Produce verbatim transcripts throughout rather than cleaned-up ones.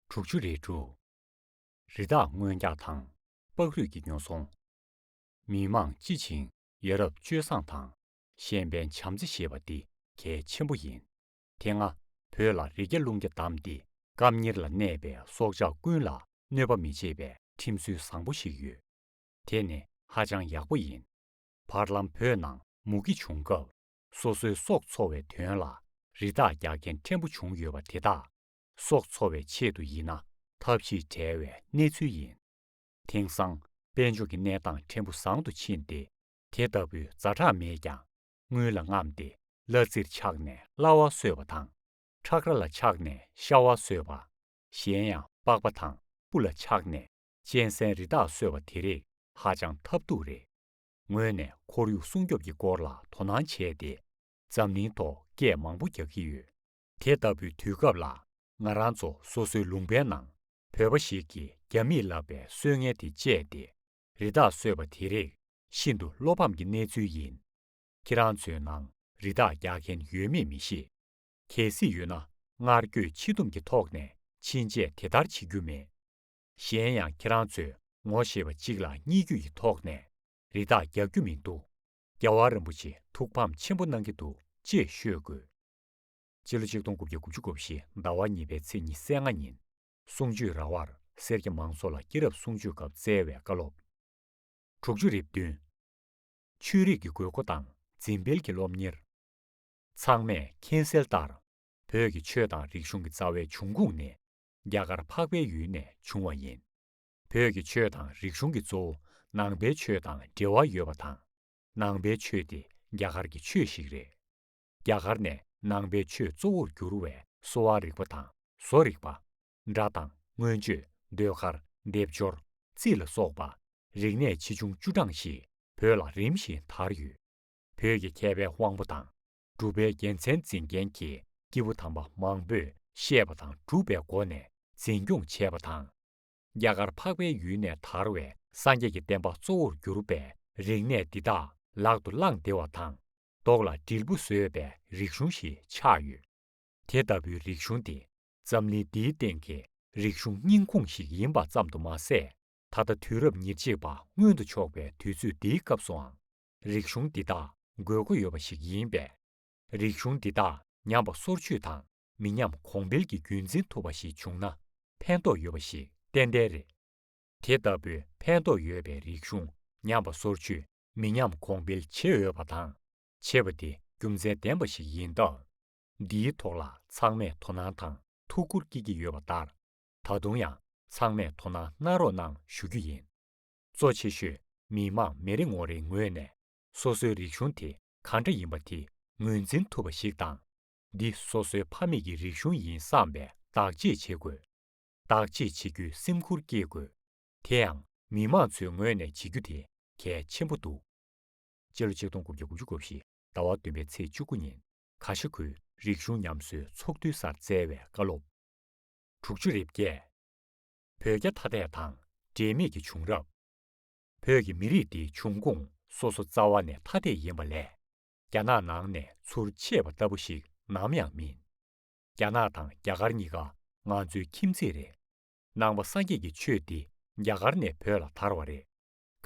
དྲུག་ཅུ་རེ་དྲུག་རི་དྭགས་རྔོན་རྒྱག་དང་། པགས་རུས་ཀྱི་ཉོ་ཚོང་། མི་དམངས་སྤྱི་བྱིངས་ཡ་རབས་སྤྱོད་བཟང་དང་གཞན་ཕན་བྱམས་བརྩེ་ཞེས་པ་འདི་གལ་ཆེན་པོ་ཡིན། དེ་སྔ་བོད་ལ་རི་རྒྱ་ཀླུང་རྒྱ་བསྡམས་ཏེ་སྐབས་གཉེར་ལ་གནས་པའི་སྲོག་ཆགས་ཀུན་ལ་གནོད་པ་མི་བྱེད་པའི་ཁྲིམས་སྲོལ་བཟང་པོ་ཞིག་ཡོད། དེ་ནི་ཧ་ཅང་ཡག་པོ་ཡིན། བར་ལམ་བོད་ནང་མུ་གེ་བྱུང་སྐབས་སོ་སོའི་སྲོག་འཚོ་བའི་དོན་ལ་རི་དྭགས་རྒྱག་མཁན་ཕྲན་བུ་བྱུང་ཡོད་པ་དེ་དག་སྲོག་འཚོ་བའི་ཆེད་དུ་ཡིན་ན་ཐབས་ཤེས་བྲལ་བའི་གནས་ཚུལ་ཡིན། དེང་སང་དཔལ་འབྱོར་གྱི་གནས་སྟངས་ཕྲན་བུ་བཟང་དུ་ཕྱིན་ཏེ། དེ་ལྟ་བུའི་ཛ་དྲག་མེད་ཀྱང་དངུལ་ལ་རྔམས་ཏེ་གླ་རྩིར་ཆགས་ནས་གླ་བ་གསོད་པ་དང་། ཁྲག་ར་ལ་ཆགས་ནས་ཤ་བ་གསོད་པ། གཞན་ཡང་པགས་པ་དང་སྤུ་ལ་ཆགས་ནས་གཅན་གཟན་རི་དྭགས་གསོད་པ་དེ་རིགས་ཧ་ཅང་ཐབས་སྡུག་རེད། ངོས་ནས་ཁོར་ཡུག་སྲུང་སྐྱོབ་ཀྱི་སྐོར་ལ་དོ་སྣང་བྱས་ཏེ། འཛམ་གླིང་ཐོག་སྐད་མང་པོ་རྒྱག་གི་ཡོད། དེ་ལྟ་བུའི་དུས་སྐབས་ལ་ང་རང་ཚོ་སོ་སོའི་ལུང་པའི་ནང་བོད་པ་ཞིག་གིས་རྒྱ་མིས་ལབ་པའི་སྲོལ་ངན་དེ་སྤྱད་དེ། རི་དྭགས་གསོད་པ་དེ་རིགས་ཤིན་ཏུ་བློ་ཕམ་གྱི་གནས་ཚུལ་ཡིན། ཁྱེད་རང་ཚོའི་ནང་རི་དྭགས་རྒྱག་མཁན་ཡོད་མེད་མི་ཤེས། གལ་སྲིད་ཡོད་ན་སྔར་སྐྱོད་ཕྱིས་འདོམས་ཀྱི་ཐོག་ནས་ཕྱིན་ཆད་དེ་ལྟར་བྱེད་རྒྱུ་མེད། གཞན་ཡང་ཁྱེད་རང་ཚོས་ངོ་ཤེས་པ་གཅིག་ལ་གཉིས་བརྒྱུད་ཀྱི་ཐོག་ནས་རི་དྭགས་རྒྱག་རྒྱུ་མི་འདུག་རྒྱལ་བ་རིན་པོ་ཆེ་ཐུགས་ཕམ་ཆེན་པོ་གནང་གི་འདུག་ཅེས་ཤོད་དགོས། སྤྱི་ལོ་ཆིག་སྟོང་དགུ་བརྒྱ་དགུ་བཅུ་གོ་བཞི་ཟླ་བ་གཉིས་པའི་ཚེས་ཉི་ཤུ་རྩ་ལྔ་ཉིན་གསུང་ཆོས་ར་བར་སེར་སྐྱ་མང་ཚོགས་ལ་སྐྱེས་རབས་གསུང་ཆོས་སྐབས་སྩལ་བའི་བཀའ་སློབ། དྲུག་ཅུ་རེ་བདུན། ཆོས་རིག་གི་དགོས་མཁོ་དང་འཛིན་སྤེལ་གྱི་སློབ་གཉེར། ཚང་མས་མཁྱེན་གསལ་ལྟར། བོད་ཀྱི་ཆོས་དང་རིག་གཞུང་གི་རྩ་བའི་འབྱུང་ཁུངས་ནི་རྒྱ་གར་འཕགས་པའི་ཡུལ་ནས་བྱུང་བ་ཡིན། བོད་ཀྱི་ཆོས་དང་རིག་གཞུང་གི་གཙོ་བོ་ནང་པའི་ཆོས་དང་འབྲེལ་བ་ཡོད་པ་དང་། ནང་པའི་ཆོས་དེ་རྒྱ་གར་གྱི་ཆོས་ཤིག་རེད། རྒྱ་གར་ནས་ནང་པའི་ཆོས་གཙོ་བོར་གྱུར་བའི་གསོ་བ་རིག་པ་དང་བཟོ་རིག་པ། སྒྲ་དང་མངོན་བརྗོད། ཟློས་གར། སྡེབ་སྦྱོར། རྩིས་ལ་སོགས་པ་རིག་གནས་ཆེ་ཆུང་བཅུ་གྲངས་ཤིག་བོད་ལ་རིམ་བཞིན་དར་ཡོད། བོད་ཀྱི་མཁས་པའི་དབང་པོ་དང་གྲུབ་པའི་རྒྱལ་མཚན་འཛིན་མཁན་གྱི་སྐྱེས་བུ་དམ་པ་མང་པོས་བཤད་པ་དང་སྒྲུབ་པའི་སྒོ་ནས་འཛིན་སྐྱོང་བྱས་པ་དང་། རྒྱ་གར་འཕགས་པའི་ཡུལ་ནས་དར་བའི་སངས་རྒྱས་ཀྱི་བསྟན་པ་གཙོ་བོར་གྱུར་པའི་རིག་གནས་འདི་དག་ལག་ཏུ་བླངས་བསྡད་པ་དང་། མདོག་ལ་དྲིལ་བུ་བཟོས་པའི་རིག་གཞུང་ཞིག་ཆགས་ཡོད། དེ་ལྟ་བུའི་རིག་གཞུང་དེ་འཛམ་གླིང་འདིའི་སྟེང་གི་རིག་གཞུང་སྙིང་ཁུང་ཞིག་ཡིན་པ་ཙམ་དུ་མ་ཟད། ད་ལྟ་དུས་རབས་ཉེར་གཅིག་པ་སྔོན་དུ་ཕྱོགས་པའི་དུས་ཚོད་འདིའི་སྐབས་སུའང་རིག་གཞུང་འདི་དག་དགོས་མཁོ་ཡོད་པ་ཞིག་ཡིན་པས། རིག་གཞུང་འདི་དག་ཉམས་པ་སོར་ཆུད་དང་མི་ཉམས་གོང་འཕེལ་གྱི་རྒྱུན་འཛིན་ཐུབ་པ་ཞིག་བྱུང་ན་ཕན་ཐོགས་ཡོད་པ་ཞིག་ཏན་ཏན་རེད། དེ་ལྟ་བུའི་ཕན་ཐོགས་ཡོད་པའི་རིག་གཞུང་ཉམས་པ་སོར་ཆུད་མི་ཉམས་གོང་འཕེལ་བྱེད་འོས་པ་དང་། བྱེད་པ་དེ་རྒྱུ་མཚན་ལྡན་པ་ཞིག་ཡིན་སྟབས། འདིའི་ཐོག་ལ་ཚང་མས་དོ་སྣང་དང་ཐུགས་ཁུར་བསྐྱེད་ཀྱི་ཡོད་པ་ལྟར། ད་དུང་ཡང་ཚང་མས་དོ་སྣང་གནང་རོགས་གནང་ཞུ་རྒྱུ་ཡིན། གཙོ་ཆེ་ཤོས་མི་མང་མི་རེ་ངོ་རེའི་ངོས་ནས་སོ་སོའི་རིག་གཞུང་དེ་ག་འདྲ་ཡིན་པ་དེ་ངོས་འཛིན་ཐུབ་པ་ཞིག་དང་། འདི་སོ་སོའི་ཕ་མེས་ཀྱི་རིག་གཞུང་ཡིན་བསམ་པའི་བདག་གཅེས་བྱེད་དགོས། བདག་གཅེས་བྱེད་རྒྱུའི་སེམས་ཁུར་བསྐྱེད་དགོས། དེ་ཡང་མི་མང་ཚོའི་ངོས་ནས་བྱེད་རྒྱུ་དེ་གལ་ཆེན་པོ་འདུག་སྤྱི་ལོ་ཆིག་སྟོང་དགུ་བརྒྱ་དགུ་བཅུ་གོ་བཞི་ཟླ་བ་བདུན་པའི་ཚེས་བཅུ་དགུ་ཉིན་ག་ཤ་ཁུལ་རིག་གཞུང་ཉམས་གསོའི་ཚོགས་འདུའི་སར་སྩལ་བའི་བཀའ་སློབ། དྲུག་ཅུ་རེ་བརྒྱད། བོད་རྒྱ་ཐ་དད་དང་འབྲེལ་མེད་ཀྱི་བྱུང་རབས། བོད་ཀྱི་མི་རིགས་འདིའི་འབྱུང་ཁུངས་སོ་སོ་རྩ་བ་ནས་ཐ་དད་ཡིན་པ་ལས། རྒྱ་ནག་ནང་ནས་ཚུར་མཆེད་པ་ལྟ་བུ་ཞིག་ནམ་ཡང་མིན། རྒྱ་ནག་དང་རྒྱ་གར་གཉིས་ཀ་ང་ཚོའི་ཁྱིམ་མཚེས་རེད། ནང་པ་སངས་རྒྱས་ཀྱི་ཆོས་འདི་རྒྱ་གར་ནས་བོད་ལ་དར་བ་རེད།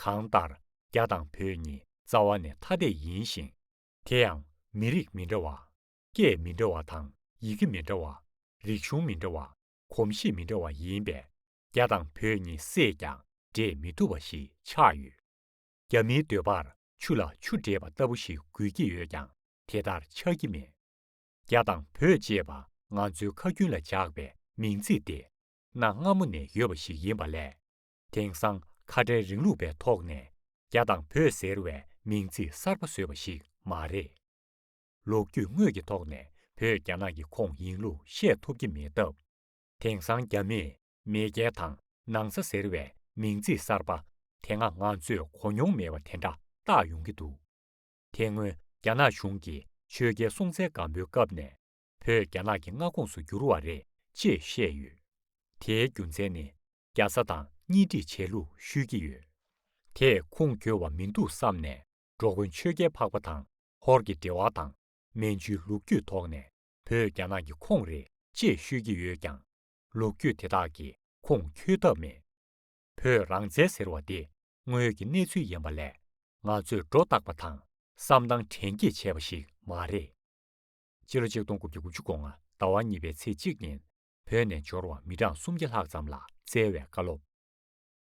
གང་ལྟར་རྒྱ་དང་བོད་གཉིས་རྩ་བ་ནས་ཐ་དད་ཡིན་ཞིང་། དེ་ཡང་མི་རིགས་མི་འདྲ་བ། སྐད་མི་འདྲ་བ་དང་ཡི་གེ་མི་འདྲ་བ། རིག་གཞུང་མི་འདྲ་བ། གོམས་གཤིས་མི་འདྲ་བ་ཡིན་པས། རྒྱ་དང་བོད་གཉིས་བསྲེས་ཀྱང་འདྲེས་མི་ཐུབ་པ་ཞིག་ཆགས་ཡོད། རྒྱ་མིའི་འདོད་པར་ཆུ་ལ་ཆུ་འདྲེས་པ་ལྟ་བུ་ཞིག་དགོས་ཀྱི་ཡོད་ཀྱང་དེ་ལྟར་ཆགས་ཀྱི་མེད། རྒྱ་དང་བོད་ཅེས་པ་ང་ཚོའི་ཁ་རྒྱུན་ལ་འཇགས་པའི་མིང་ཚིག་དེ་གནའ་སྔ་མོ་ནས་ཡོད་པ་ཞིག་ཡིན་པ་ལས། དེང་སང་ཁ་བྲལ་རིང་ལུགས་པའི་ཐོག་ནས་རྒྱ་དང་བོད་ཟེར་བའི་མིང་ཚིག་གསར་པ་བཟོས་པ་ཞིག་མ་རེད། ལོ་རྒྱུས་དངོས་ཀྱི་ཐོག་ནས་བོད་རྒྱ་ནག་གི་ཁོངས་ཡིན་ལུགས་བཤད་ཐུབ་ཀྱི་མེད་སྟབས། དེང་སང་རྒྱ་མིས་མེས་རྒྱལ་དང་ནང་ས་ཟེར་བའི་མིང་ཚིག་གསར་པ་དེ་སྔ་ང་ཚོས་གོ་མྱོང་མེད་པ་དེ་འདྲ་བཏགས་ཡོང་གི་འདུག་དེ་སྔོན་རྒྱ་ནག་གཞུང་གིས་ཆོས་རྒྱལ་སྲོང་བཙན་སྒམ་པོའི་སྐབས་ནས་བོད་རྒྱ་ནག་གི་མངའ་ཁོངས་སུ་གྱུར་བ་རེད་ཅེས་བཤད་ཡོད། དེའི་རྒྱུ་མཚན་ནི་རྒྱ་བཟའ་དང་གཉེན་སྒྲིག་བྱས་ལུགས་ཤོད་ཀྱི་ཡོད། དེས་ཁུངས་འཁྱོལ་བ་མི་འདུག་བསམ་ནས་འགྲོ་མགོན་ཆོས་རྒྱལ་འཕགས་པ་དང་ཧོར་གྱི་འབྲེལ་བ་དང་མན་ཇུའི་ལོ་རྒྱུས་ཐོག་ནས་བོད་རྒྱ་ནག་གི་ཁོངས་རེད་ཅེས་ཤོད་ཀྱི་ཡོད་ཀྱང་། ལོ་རྒྱུས་དེ་དག་གིས་ཁུངས་འཁྱོལ་ཐབས་མེད། བོད་རང་བཙན་ཟེར་བ་དེ་དངོས་ཀྱི་གནས་ཚུལ་ཡིན་པ་ལས། ང་ཚོས་སྒྲོ་བཏགས་པ་དང་བསམ་སྟངས་དྲན་སྐྱེས་བྱས་པ་ཞིག་མ་རེད། སྤྱི་ལོ་ཆིག་སྟོང་དགུ་བརྒྱ་དགུ་བཅུ་གོ་ལྔ་ཟླ་བ་གཉིས་པའི་ཚེས་གཅིག་ཉིན། བོད་ནས་འབྱོར་བ་མི་གྲངས་སུམ་བརྒྱ་ལྷག་ཙམ་ལ་བསྩལ་བའི་བཀའ་སློབ།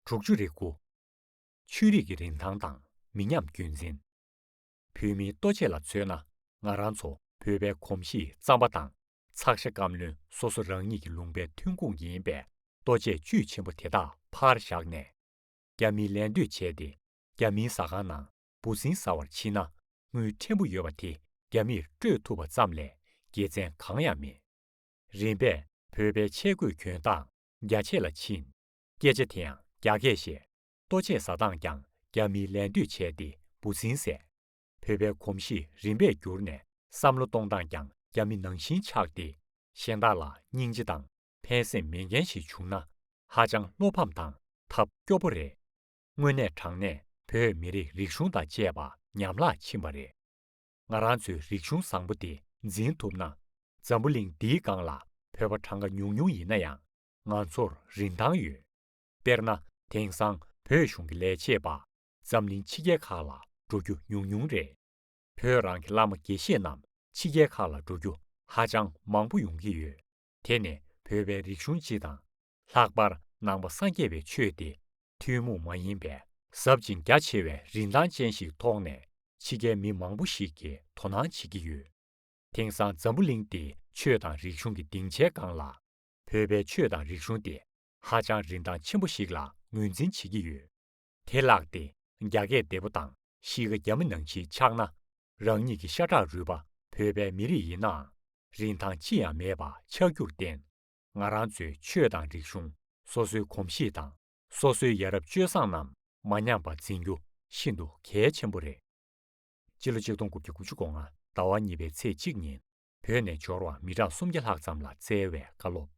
དྲུག་ཅུ་རེ་དགུ། ཆོས་རིག་གི་རིན་ཐང་དང་མི་ཉམས་རྒྱུན་འཛིན། བོད་མིའི་ལྟོ་ཆས་ལ་མཚོན་ན། ང་རང་ཚོ་བོད་པའི་གོམས་གཤིས་རྩམ་པ་དང་ཚགས་ཤ་སྐམ་རློན་སོ་སོ་རང་ཉིད་ཀྱི་ལུང་པའི་ཐོན་ཁུངས་ཡིན་པའི་ལྟོ་ཆས་བཅུད་ཆེན་པོ་དེ་དག་ཕར་བཞག་ནས། རྒྱ་མིའི་ལད་ཟློས་བྱས་ཏེ། རྒྱ་མིའི་ཟ་ཁང་ནང་འབུ་སྲིན་ཟ་བར་ཕྱིན་ན། དངུལ་ཕྲན་བུ་ཡོད་པ་དེ་རྒྱ་མིར་སྤྲོད་ཐུབ་པ་ཙམ་ལས་དགེ་མཚན་གང་ཡང་མེད། རིམ་པས་བོད་པའི་ཆས་གོས་གྱོན་སྟངས་རྒྱ་ཆས་ལ་ཕྱིན། སྐད་ཆ་དེའང་རྒྱ་སྐད་བཤད། ལྟོ་ཆས་ཟ་སྟངས་ཀྱང་རྒྱ་མིའི་ལད་ཟློས་བྱས་ཏེ་འབུ་སྲིན་ཟས། བོད་པའི་གོམས་གཤིས་རིམ་པས་འགྱུར་ནས་བསམ་བློ་གཏོང་སྟངས་ཀྱང་རྒྱ་མི་ནང་བཞིན་ཆགས་ཏེ། གཞན་དག་ལ་སྙིང་རྗེ་དང་ཕན་སེམས་མེད་མཁན་ཞིག་བྱུང་ན། ཧ་ཅང་བློ་ཕམ་དང་ཐབས་སྐྱོ་པོ་རེད། དངོས་གནས་དྲང་གནས་བོད་མི་རིགས་རིག་གཞུང་དང་བཅས་པ་ཉམས་བརླག་ཕྱིན་པ་རེད། ང་རང་ཚོའི་རིག་གཞུང་བཟང་པོ་འདི་འཛིན་ཐུབ་ན། འཛམ་བུ་གླིང་འདིའི་སྒང་ལ་བོད་པ་གྲངས་ཀ་ཉུང་ཉུང་ཡིན་ན་ཡང་། ང་ཚོར་རིན་ཐང་ཡོད། དཔེར་ན། དེང་སང་བོད་གཞུང་གི་ལས་བྱེད་པ་འཛམ་གླིང་ཕྱི་རྒྱལ་ཁག་ལ་འགྲོ་རྒྱུ་ཉུང་ཉུང་རེད། བོད་རང་གི་བླ་མ་དགེ་བཤེས་རྣམས་ཕྱི་རྒྱལ་ཁག་ལ་འགྲོ་རྒྱུ་ཧ་ཅང་མང་པོ་ཡོང་གི་ཡོད། དེ་ནི་བོད་པའི་རིག་གཞུང་སྤྱི་དང་། ལྷག་པར་ནང་པ་སངས་རྒྱས་པའི་ཆོས་དེ་ཐུན་མོང་མ་ཡིན་པའི་ཟབ་ཅིང་རྒྱ་ཆེ་བའི་རིན་ཐང་ཅན་ཞིག་ཐོག་ནས་ཕྱི་རྒྱལ་མི་མང་པོ་ཞིག་གིས་དོ་སྣང་བྱེད་ཀྱི་ཡོད། དེང་སང་འཛམ་བུ་གླིང་འདིའི་ཆོས་དང་རིག་གཞུང་གི་སྡིངས་ཆའི་སྒང་ལ། བོད་པའི་ཆོས་དང་རིག་གཞུང་དེ་ཧ་ཅང་རིན་ཐང་ཆེན་པོ་ཞིག་ལ་ངོས་འཛིན་བྱེད་ཀྱི་ཡོད། དེ་བརླགས་ཏེ་རྒྱ་སྐད་བདེ་པོ་དང་གཤིས་ཀ་རྒྱ་མི་ནང་བཞིན་ཆགས་ན། རང་ཉིད་ཀྱི་ཤ་ཁྲག་རུས་པ་བོད་པའི་མི་རིགས་ཡིན་ནའང་རིན་ཐང་ཅི་ཡང་མེད་པ་ཆགས་རྒྱུར་བརྟེན། ང་རང་ཚོའི་ཆོས་དང་རིག་གཞུང་། སོ་སོའི་གོམས་གཤིས་དང་། སོ་སོའི་ཡ་རབས་སྤྱོད་བཟང་རྣམས་མ་ཉམས་པར་འཛིན་རྒྱུ་ཤིན་ཏུ་གལ་ཆེན་པོ་རེད། སྤྱི་ལོ་ཆིག་སྟོང་དགུ་བརྒྱ་དགུ་བཅུ་གོ་ལྔ་ཟླ་བ་གཉིས་པའི་ཚེས་གཅིག་ཉིན། བོད་ནས་འབྱོར་བ་མི་གྲངས་སུམ་བརྒྱ་ལྷག་ཙམ་ལ་བསྩལ་བའི་བཀའ་སློབ།